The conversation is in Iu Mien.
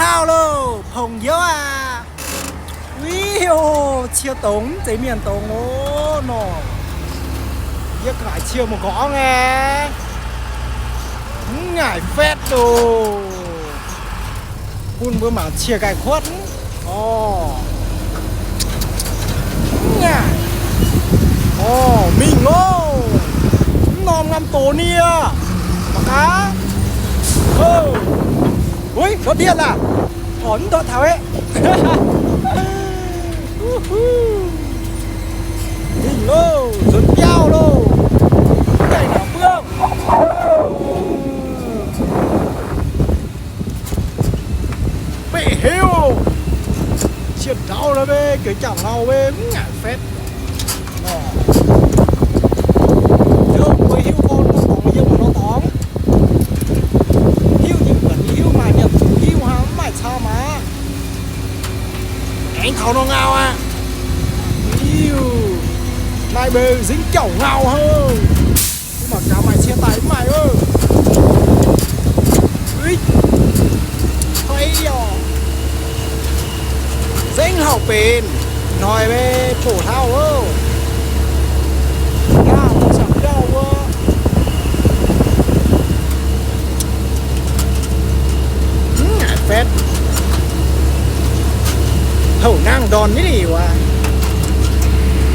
Biauv loh, pongx youv aac. Wiu, cie dongz, mv zeiz mienh dongz oc nor. Yie ga'naaic cie muoz-nqorngv aeqv, mv ngaaic fatv oc. Bun mbuo mangc cie nqaai kuotv. Orv, mv ngaaic. Orv, mingh loh. Mv norm ngam doz nie. Mangc gaax. Uiv, ndortv ndiev laah. Orv, mv ndortv taux aeqv. Mingh loh, nzuonx biauv loh. Gaengh naaic mbuo. Beqc heuc. Cien ndau la'maah, gengx jangx ngau wuov, mv ngaaic fatv. Mbuo hiuv gorngv nor dorngx, yiem nor dorngx. Hiuv nyei buatc nyei hiuv, maaih mienh hiuv hnangv, mv maaih caa maah. Aengx taux nor ngau aqv. Iu, naaiv mbuo nzingv jauv ngau houh. Mv baac gaax maaih cie daaih mv maaih oc. Ui, hnoi oc. Nzengc hauv benx hnoi mbuo boc hlauv oc. Aav, mbuo caux biauv wuov. Mv ngaaic fatv. Houc nangh ndorn niv liuz aqv.